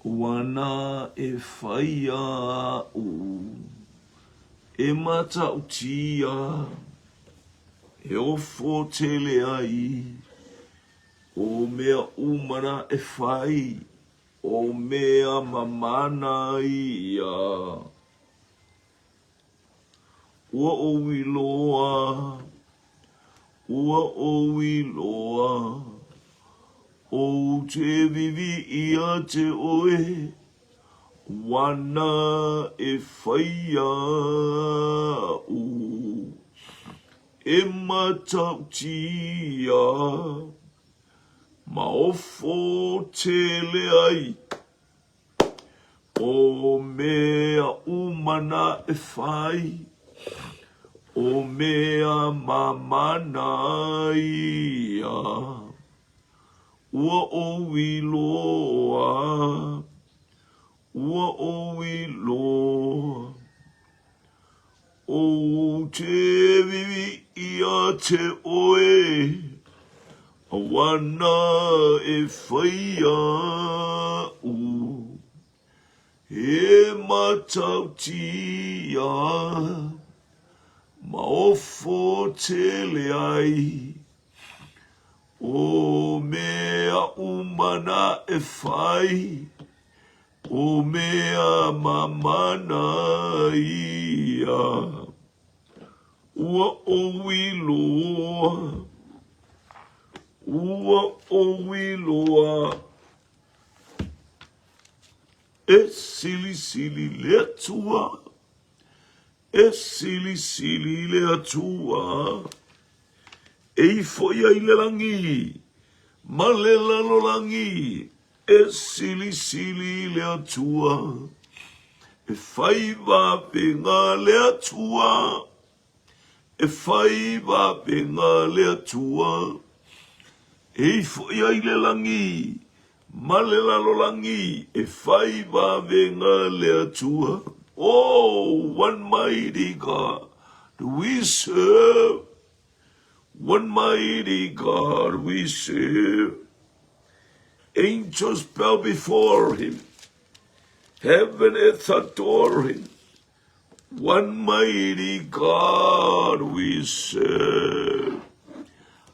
Wana e whai aʻu e matautia e ofo tele ai o mea uma na e whai o mea mamana ia. Ua ʻoi loa, ua ʻoi loa, Ou te wiwi ia te oe, Wana e whai aʻu, E matautia, ma ofo tele ai. O mea uma na e whai, O mea mamana ia, Ua ʻoi loa, ua ʻoi loa, Ou te wiwi ia te oe, Wana e whai aʻu, He matautia, ma ofo tele ai, O mea uma na e whai, O mea mamana ia, Ua ʻoi loa, ua ʻoi loa, E silisili le Atua, e silisili le Atua, E ifo ia i le lagi, ma le lalolagi, E silisili le Atua, e fai vavenga le Atua, e fai vavenga le Atua, e ifo ia i le lagi, ma le lalolagi, e fai vavenga le Atua. Oh, one mighty God we serve, one mighty God we serve. Angels bow before him, heaven earth adore him. One mighty God we serve.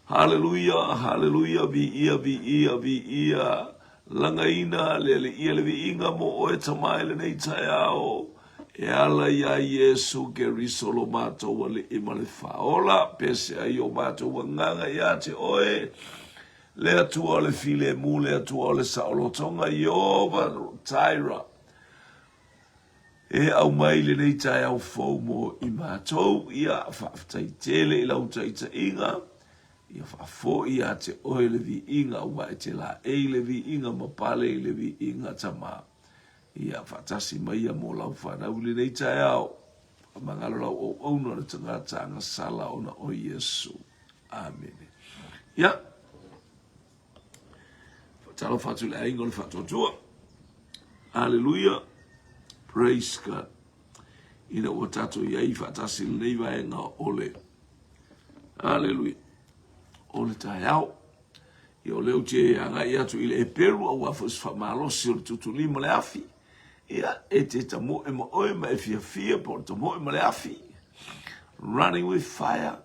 Hallelujah, hallelujah, viia, viia, viia. Lagaina le aliia le viiga mo oe tama i lenei taeao. E ala iā Iesu Keriso lo matou Alii ma le Faaola, pese ai o matou agaga iā te oe, le Atua o le filemu, le Atua o le saolotoga, Ieova Jireh, e aumai lenei taeao fou mo i matou, ia faafetai tele i lau taitaiga, ia faafoi iā te oe le viiga, aua e te laei le viiga ma pale i le viiga Tama. Ia faatasi mai ia mo lau fanau i lenei taeao. Whakamangalo lau auauna o le tangata agasala ona o Iesu. Amene. Ia. Whatalofa atu le aiga o le whaatuatua. Hallelujah. Praise God. Ina ua tatou i ai whaatasi lenei vaega o le Hallelujah. O le taeao. Ia o lea ou te agai atu i le Eperu aua foi se faamalosi o le tutulima ma le afi. Ia, e te tamoe ma oe ma e fiafia po o le tamoe ma le afi. Running with fire.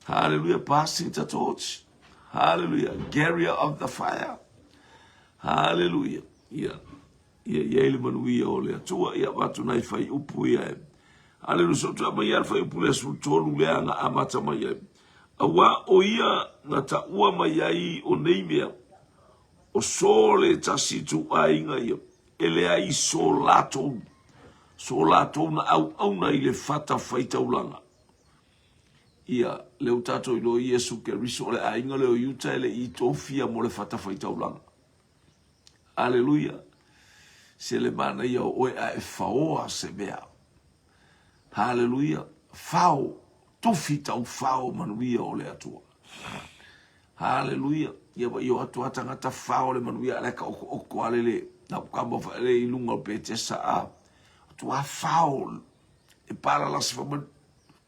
Hallelujah. Passing the torch. Hallelujah. Carrier of the fire. Hallelujah. Ia, ia i ai le manuia o le Atua. Ia, avatu nai fuaiupu ia e. Hallelujah. So, tu mai ia le fuaiupu le 13 lea na amata mai ai. Auā ʻo ia na taʻua mai ai o nei mea, ʻo so le tasi ituaiga ia, e leai so latou, so latou na ʻauʻauna i le fata faitaulaga. Ia, lea ua tatou iloa Iesu Keriso o le aiga lea o Iuta e le i tofia mo le fata faitaulaga. Aleluia! Se le manaia o oe a e faoa se mea. Haleluia! Fao, tufi tau fao manuia o le Atua. Haleluia! Ia wa io atu a tangata fao le manuia ale ka oko oko ale le na kamba fa le i lunga o Petesa a atu a fao e palala se fa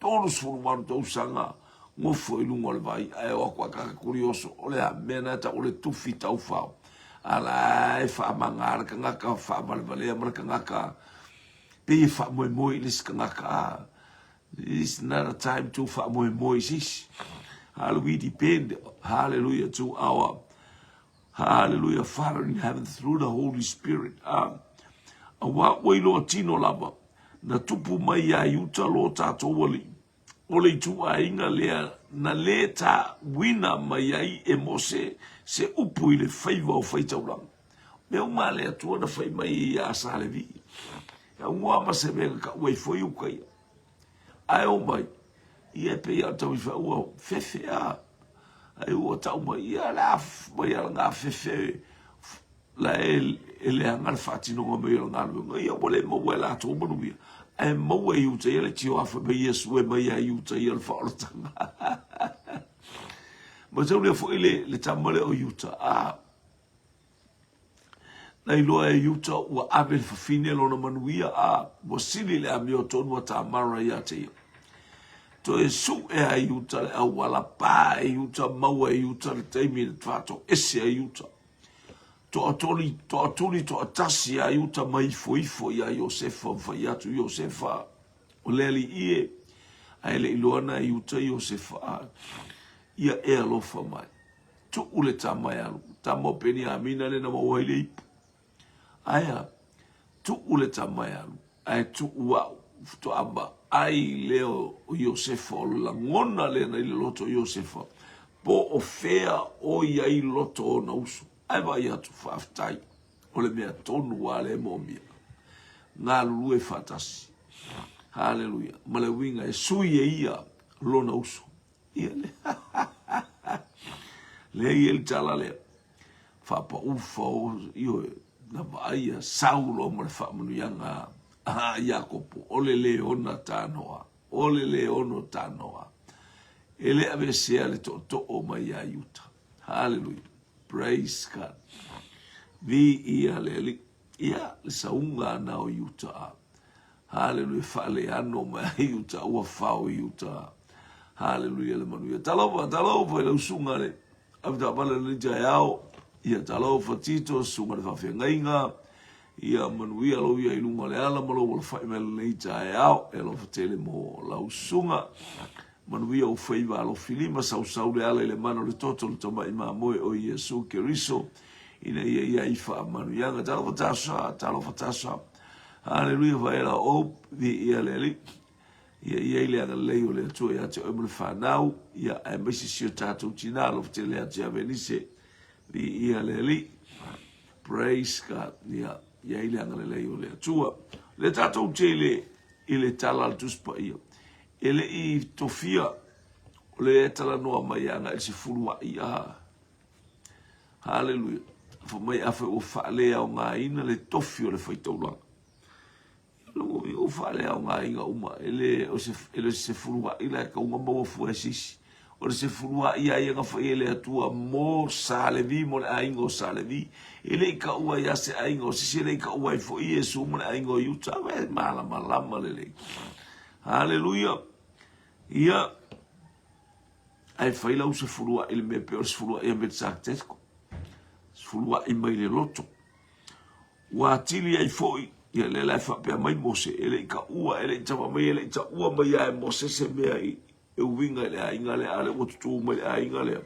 38 tausaga gofo i luga o le vai ae o atu a kaka kurioso o le a mea na tau o le tufi tau fao. A la e faamagā le tagata, faavalevalea ma le tagata, pei e faamoemoe i le isi tagata. A, This is not a time to faamoemoe i se isi. Hallelujah, we depend, hallelujah, to our, hallelujah, Father in heaven through the Holy Spirit. A, auā ua iloa tino lava, na tupu mai iā Iuta lo tātou alii. O le ituaiga lea na lē tāuina mai ai e Mose se upu i le faiva o faitaulaga. Mea uma a le Atua na fai mai ai iā Sa Levi. E augoa ma se mea na taʻu ai foi uka ia. Ae o mai, ia e pei a o le tauifa ua fefe a. Ae ua tau mai, ia le a mai a lana fefe la e, e leaga le faatinoga mai o le galuega, ia ua le maua e latou manuia, ae maua e Iuta ia le tioafa mai Iesu e mai ia Iuta ia le faaolataga. Mataulia foi le, le tama lea o Iuta, a na iloa e Iuta ua ave le fafine lona manuia, a ua sili le amio tonu a Tamara ia te ia. Toe suʻe a Iuta le auala, pa e Iuta, maua e Iuta le taimi le faatoese a Iuta. Toatoli, toatuli toatasi a Iuta ma ifoifo iā Iosefa ma fai atu, Iosefa, o le alii e, ae le i iloa na e Iuta Iosefa, a ia e alofa mai. Tuu le tama e alu, tama o Peniamina lea na maua ai le ipu. Ae a? Tuu le tama e alu, ae tuu au, faatoa vaai lea o Iosefa, o le lagona lea na i le loto o Iosefa, po o fea o i ai loto o ona uso. Ae vaai atu, faafetai, o le mea tonu lava lea e moomia. Galulue faatasi. Haleluia. Ma le uiga e sui e ia lona uso. Ia le lea i ai le tala lea. Faapaufa o, ioe, na vaaia sau loa ma le faamanuiaga a Iakopo, o le leona tanoa, o le leono tanoa. E le aveesea le tootoo mai iā Iuta. Haleluia. Praise God. Viia le Alii. Ia, le sauga na o Iuta. Haleluia, faaleano mai a Iuta, ua fao Iuta. Haleluia le manuia. Talofa, talofa i lau susuga le avetaavale o lenei taeao. Ia talofa Tito, susuga le faafeagaiga. Ia manuia lou ia i luga o le ala ma lou alafai mai lenei taeao. E alofa tele mo lau susuga. Manuia ou faiva alofilima, sausau le ala i le mana o le toto o le tamai mamoe o Iesu Keriso, ina ia i ai faamanuiaga. Talofa Tasha, talofa Tasha. Haleluia Vaela o viia le Alii. Ia i ai le agalelei o le Atua ia te oe ma le fanau, ia aemaise si o tatou tinā, alofa tele atu ia Venise. Viia le Alii. Praise God. Ia i ai le agalelei o le Atua. Le tatou te i le, i le tala a le Tusi Paia. E le i tofia o le e talanoa mai agai i le sefuluai a. Haleluia. Fai mai afai ua faaleaogaina le tofi o le faitaulaga. Ia ua faaleaogaina uma, e le o se, e le o se sefuluai la e tatau ona maua fua e se isi. O le sefuluai lava ia na fai e le Atua mo Sa Levi, mo le aiga o Sa Levi. E le i taua ai lava se aiga o se isi, e le i taua ai foi Iesu ma le aiga o Iuta. E malamalama lelei. Haleluia. Ia, ae fai lau sefuluai i le mea pei o le sefuluai a Melkiseteko, sefuluai mai le loto. Ua atili ai foi, ia lea la e faapea mai Mose, e le i taua, e le i tama mai, e le i taua mai lava e Mose se mea i, e uiga i le aiga lea, a o lea ua tutū mai le aiga lea.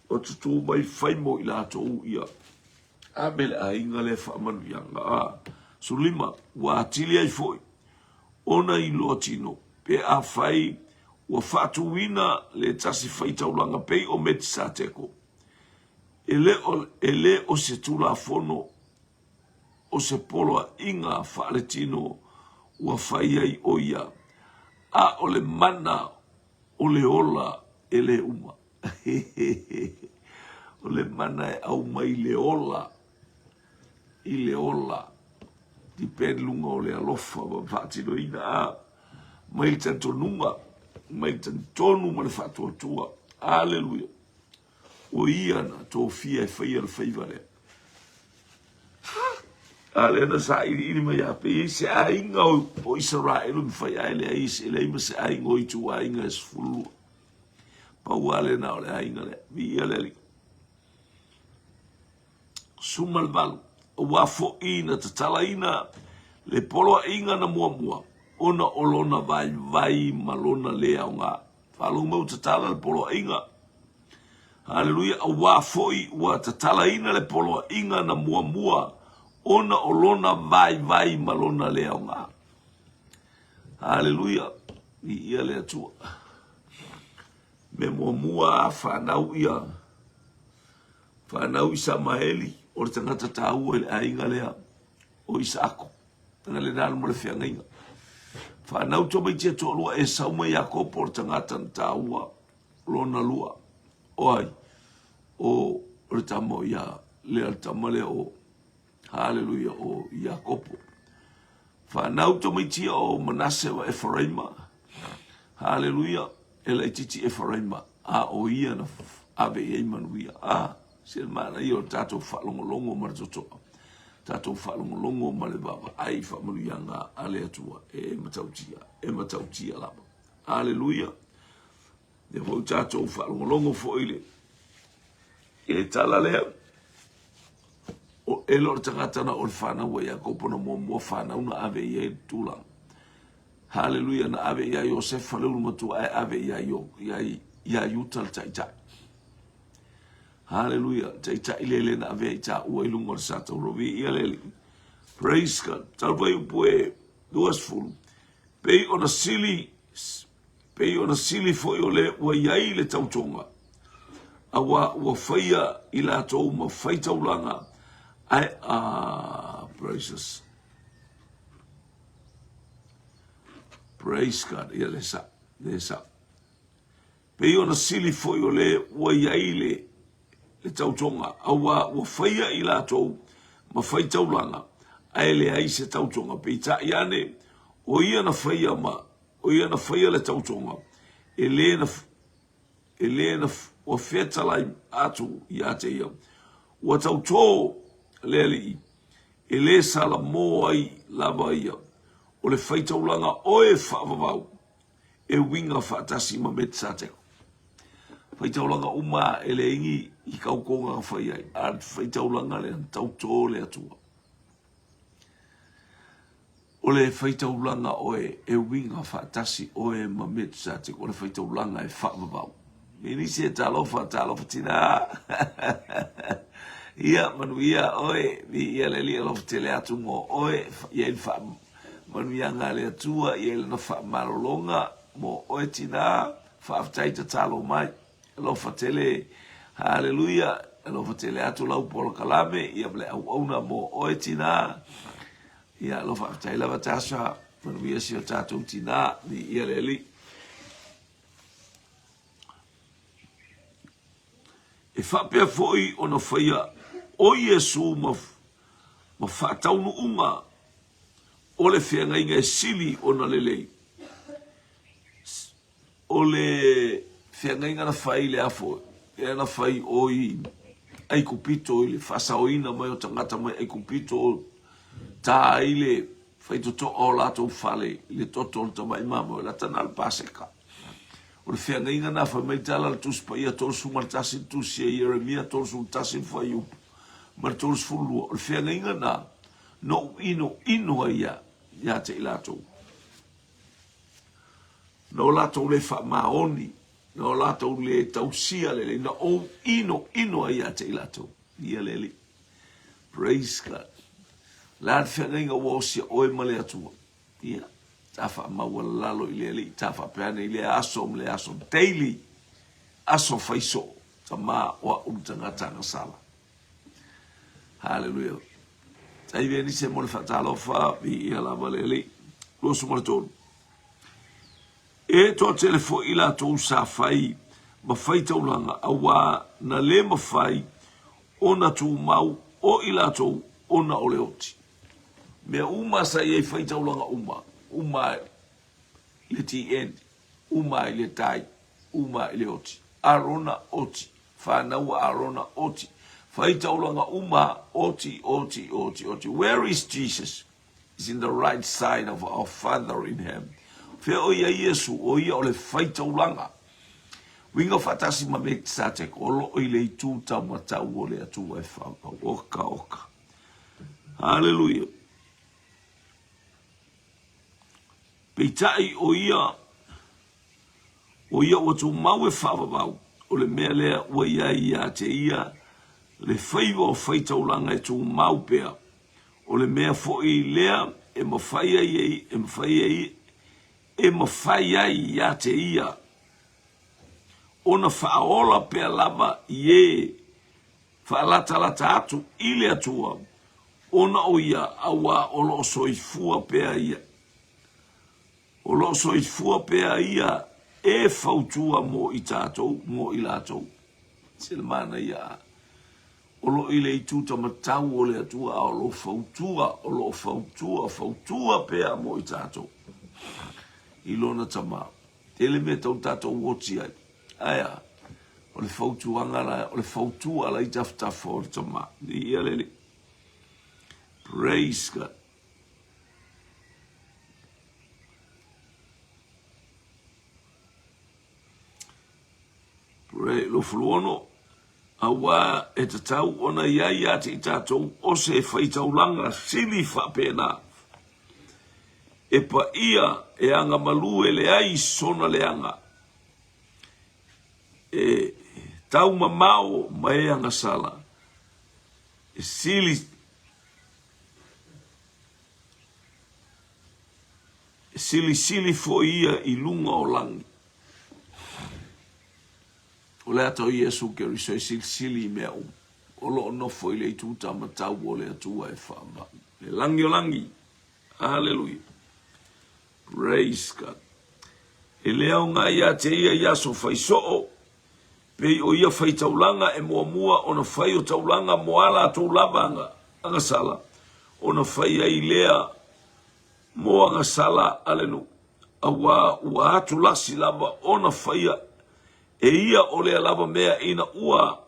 Ua tutū mai fai mo i latou ia ave le aiga lea faamanuiaga. A, 15, ua atili ai foi, ona iloa tino, pe afai ua faatuina le tasi faitaulaga pei o Metisateko, e le o, e le o se tulafono o se poloaiga faaletino ua fai ai o ia, a o le mana o le ola e le uma. O le mana e aumai le ola i le ola depend luga o le alofa ma faatinoina a mai le talitonuga mai le talitonu ma le faatuatua. Aleluia. O ia na tofia e faia le faiva lea. A lea na sailiili mai a pe i se aiga o Isaraelu mafai ae leai e leai ma se aiga o ituaiga e 12. Pau lava lena o le aiga lea. Viia le Alii. 18, Auā foʻi na tatalaina le poloaiga na muamua, ona o lona vaivai ma lona lē aoga. Faalogo mai ua tatala le poloaiga. Haleluia! Auā foʻi ua tatalaina le poloaiga na muamua, ona o lona vaivai ma lona lē aoga. Haleluia! Viia le Atua. Mea muamua a fanau ia Fanau Isamaeli, o le tagata taua i le aiga lea o Isaako. Tanga le nalo ma le feagaiga. Fanau tamaiti e toalua Esau ma Iakopo, o le tagata na taua lona lua. O ai? O le tama o ia, lea le tama lea o, haleluia, o Iakopo. Fanau tamaiti o Manase ma Efaraima, haleluia, e laitiiti Efaraima, a o ia na ave i ai manuia. A, se le manaia o le tatou faalogologo ma le totoa, tatou faalogologo ma le vaavaai i faamanuiaga a le Atua, e matautia, e matautia lava. Aleluia. Lea foi tatou faalogologo foi i le i le tala lea, o e le o le tagata na o le fanau a Iakopo na muamua fanau na ave i ai le tulaga. Haleluia, na ave ia Iosefa le ulu matua ae ave ia, ia, ia Iuta le taitai. Haleluia, taitai le le na avea i tāua i lunga o le sa tauravi ia le alii. Praise God. Talu vai upu e 20. Pei ona sili, pei ona sili foi o le ua i ai le tautoga, auā ua faia i latou ma faitaulaga, ae, ah, precious. Praise God. Ia le sa, le sa. Pei ona sili foi o le ua i ai le, le tautoga, auā ua faia i latou ma faitaulaga, ae leai se tautoga. Peitai ane, o ia na faia ma, o ia na faia le tautoga, e lē na, e lē na, ua fetalai atu ia te ia, ua tautō le Alii, e lē salamo ai lava ia, o le faitaulaga oe faavavau, e uiga faatasi ma Metisateko. Faitaulaga uma e leai ni i kautoga na fai ai, a le faitaulaga lea na tautō le Atua. O le faitaulaga oe e uiga faatasi oe ma Metusateko, o le faitaulaga e faavavau. Nisi e talofa, talofa tinā. Ia, manuia oe, viia le Alii alofa tele atu mo oe, i ai le faamanuiaga a le Atua, i ai lana faamalologa mo oe tinā, faafetai tatalo mai. Alofa tele, haleluia, alofa tele atu lau polokalame, ia ma le auauna mo oe tinā. Ia, alofa faafetai lava Tasha, manuia si o tatou tinā, viia le Alii. E faapea foi ona faia o Iesu ma, ma faataunuuga o le feagaiga e sili ona lelei. O le feagaiga na fai i le afo, lea na fai o i Aikupito i le faasaoina mai o tagata mai Aikupito, tā ai le faitotoa o latou fale i le toto o le tamai mamoe, lata na le Paseka. O le feagaiga na fai mai tala le Tusi Paia 31 le Tusi a Ieremia 31 le fuaiupu ma le 32. O le feagaiga na na ou inoino ai ia, ia te i latou. Na o latou le faamaoni, na o latou le tausia lelei, na ou inoino ai ia te i latou. Ia le Alii. Praise God. Le a le feagaiga ua osia oe ma le Atua? Ia, ta faamaualalo i le Alii, ta faapea ane i lea aso ma lea aso, daily, aso faisoo, tama o a'u le tagata agasala. Haleluia. Tai Venise mo le faatalofa, viia lava le Alii. 23. E toatele foi i latou sa fai ma faitaulaga, auā na lē mafai ona tumau o i latou ona o le oti. Mea uma sa i ai faitaulaga uma, uma i le TN, uma i le tai, uma i le oti. Arona oti, fanau a Arona oti, faitaulaga uma oti, oti, oti, oti. Where is Jesus? Is in the right side of our Father in heaven. Fea o ia Iesu, o ia o le faitaulaga. Uiga faatasi ma Melkisatek, o loo i le itu taumatau o le Atua e whaapau. Oka, oka. Haleluia. Peitai o ia, o ia ua tumau e faavavau, o le mea lea ua i ai ia te ia le faiva o faitaulaga e tumau pea, o le mea foi lea e mafai ai, e mafai ai, e mafai ai ia te ia ona faaola pea lava i e faalatalata atu i le Atua, ona o ia auā o lo o soifua pea ia. O lo o soifua pea ia e fautua mo i tatou, mo i latou. Se le manaia a. O lo o i le itu tamatau o le Atua a o lo o fautua, o lo o fautua, fautua pea mo i tatou i lona Tama. Tele mea tau tatou oti ai. Ae a? O le fautuaga la, o le fautua la i tafatafa o le Tama. Ia le Alii. Praise God. Pray, 26, Auā e tatau ona i ai ia te i tātou o se faitaulaga sili faapena, e paia e agamalu e leai sona leaga, e taumamao ma e agasala, e sili E silisili foi ia i luga o lagi. O le ata o Iesu Keriso e silisili i mea uma. O lo o nofo i le itu tamatau o le Atua e faavavau. Le lagi o lagi. Aleluia. Praise God. E le aoga ia te ia i aso fai soo, pei o ia fai taulaga e muamua ona fai o taulaga mo a latou lava aga, agasala, ona fai ai lea mo agasala a le nuu, auā ua atulasi lava ona faia e ia o lea lava mea ina ua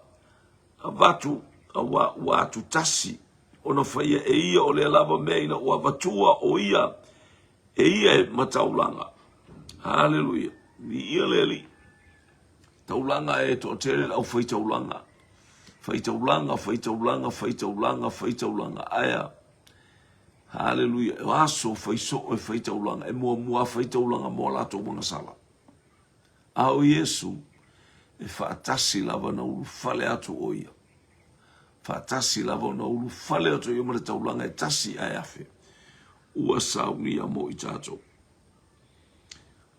avatu, auā ua atutasi ona faia e ia o lea lava mea ina ua avatua o ia e ia e mataulaga. Haleluia. Viia le Alii. Taulaga e toatele le aufai taulaga. Fai taulaga, fai taulaga, fai taulaga, fai taulaga. Ae a? Haleluia. O aso fai soo e fai taulaga, e muamua fai taulaga mo a latou agasala. A o Iesu, e faatasi lava na ulufale atu o ia. Faatasi lava ona ulufale atu o ia ma le taulaga e tasi ae afe. Ua saunia mo i tatou.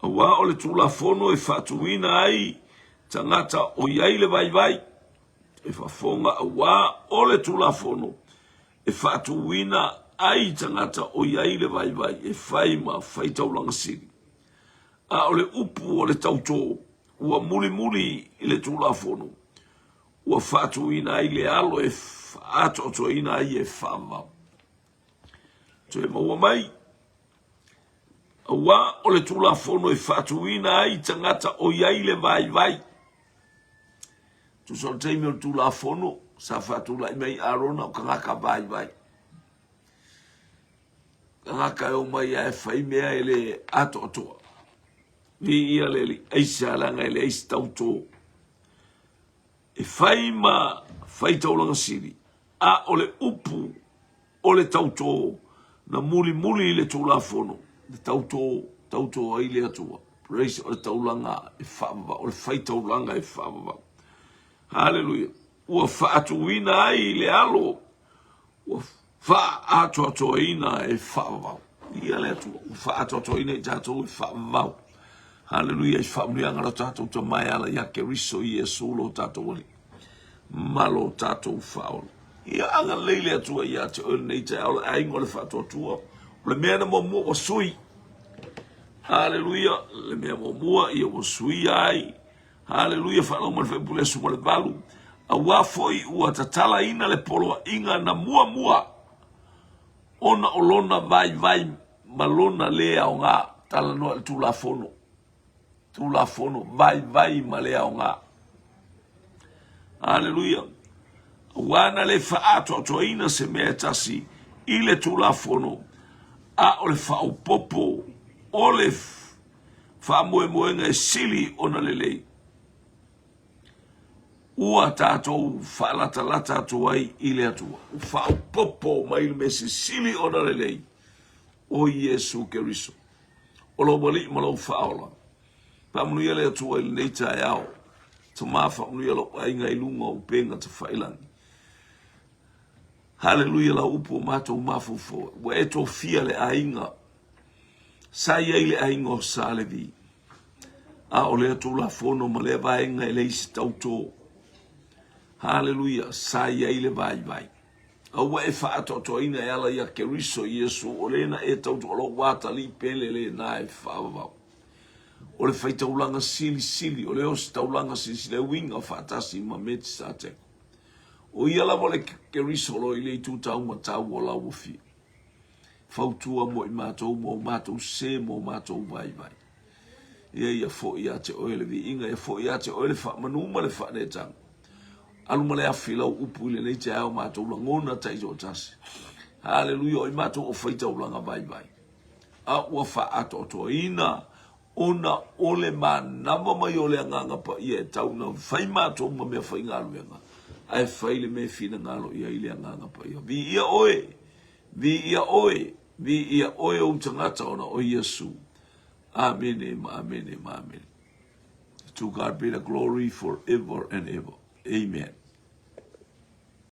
Auā o le Tulafono e faatuina ai tagata o i ai le vaivai, e faafofoga auā o le Tulafono e faatuina ai tagata o i ai le vaivai e fai ma faitaulaga sili. A o le upu o le tautō ua mulimuli i le Tulafono, ua faatuina ai le alo e faatoatoaina ai e faavavau. Toe maua mai, auā o le Tulafono e faatuina ai tagata o i ai le vaivai. Tusa o le taimi o le Tulafono, sa faatulai mai Arona o tagata vaivai. Tagata e omai ae fai mea e le atoatoa. Viia le Alii, aisea leaga e leai se tautō. E fai ma fai taulaga sili, a o le upu o le tautō na mulimuli i le Tulafono, le tautō, tautō ai le Atua. Praise, o le taulaga e faavavau, o le faitaulaga e faavavau. Haleluia. Ua faatuina ai le alo, ua faaatoatoaina e faavavau. Ia le Atua, ua faaatoatoaina i tatou e faavavau. Haleluia, i faamanuiaga lo tatou Tama e ala ia Keriso Iesu lo tatou Alii ma lo tatou Faaola. Ia agalelei le Atua ia te oe lenei taeao, le aiga o le faatuatua. O le mea na muamua ua sui. Haleluia, le mea muamua ia ua suia ai. Haleluia, faalogo mai le Fuaiupu 18. Auā foi ua tatalaina le poloaiga na muamua ona o lona vaivai ma lona le aoga. Talanoa i le Tulafono. Tulafono vaivai ma le aoga. Aleluia. Auā na le faaatoatoaina se mea e tasi i le Tulafono, a o le faaopoopo o le faamoemoega e sili ona lelei. Ua tatou faalatalata atu ai i le Atua, ua faaopoopo mai le mea sisili ona lelei, o Iesu Keriso, o lou Alii ma lou Faaola. Faamanuia le Atua i lenei taeao. Tama, faamanuia lou aiga i luga o upega tafailagi. Haleluia lau upu o matou mafaufau. Ua e tofia le aiga. Sa i ai le aiga o Sa Levi. A o lea Tulafono ma lea vaega e leai se tautō. Haleluia, sa i ai le vaivai. A ua e faaatoatoaina e ala ia Keriso Iesu, o lena e tautō, o lou atalii pele lena e faavavau. O le faitaulaga silisili, o le ositaulaga silisili, e uiga faatasi ma Metisateko. O ia lava o le Keriso o lo o i le itu taumatau o lauofia. Fautua mo i matou, mo matou sē, mo matou vaivai. Ia ia foi ia te oe le viiga, ia foi ia te oe le faamanu ma le faaneetaga. Alu ma le afi lau upu i lenei taeao matou lagona taitoatasi. Haleluia, o i matou o faitaulaga vaivai. A ua faaatoatoaina ona o le manava mai o le Agaga Paia e tau ina fai matou ma mea faigaluega, ae fai le mea e finagalo i ai le Agaga Paia. Viia oe, viia oe, viia oe ou tagata ona o Iesu. Amene ma amene ma amene. To God be the glory forever and ever. Amen.